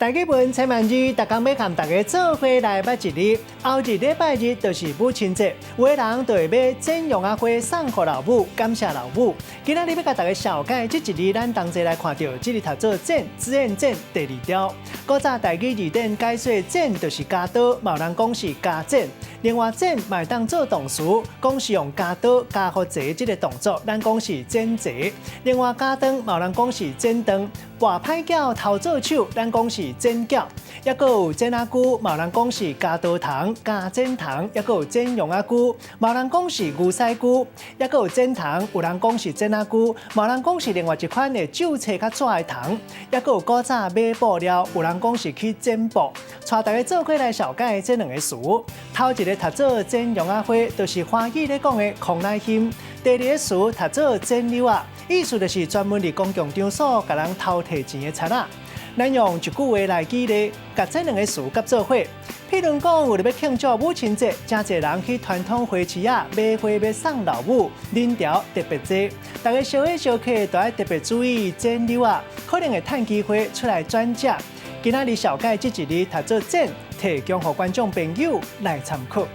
台語文千萬字，逐工欲共大家做伙來捌一字。後日禮拜日就是母親節，有的人就會買剪羊仔花送予老母，感謝老母。今仔日欲共大家紹介這一字，咱同齊來看著，這字讀做剪，子燕剪第二條。古早台語字典解說剪就是鉸刀，嘛有人講是鉸剪。另外剪嘛會當做動詞，講是用鉸刀鉸予齊這个動作，咱講是剪齊。另外鉸斷嘛有人講是剪斷，跋歹筊頭做手，咱講是剪筊。抑閣有剪仔龜，嘛有人講是鉸刀蟲、鉸剪蟲，抑閣有剪羊仔龜，嘛有人講是牛屎龜，抑閣有剪蟲，有人講是剪仔龜，嘛有人講是另外一款會蛀冊較紙的蟲，抑閣有古早買布料，有人講是去剪布。帶大家做伙來紹介這兩个詞，頭一个讀做剪羊仔花，就是華語咧講的康乃馨；第二个詞讀做剪搝仔，意思就是專門佇公共場所共人偷提錢的賊仔。咱用一句話來舉例，共這兩个詞結做伙。譬如講，為著欲慶祝母親節，誠濟人去傳統花市仔買花欲送老母，人潮特別濟。大家相伙相客都愛特別注意剪搝仔，可能會趁機會出來轉借。今仔日紹介這一字讀做剪，提供予觀眾朋友來參考。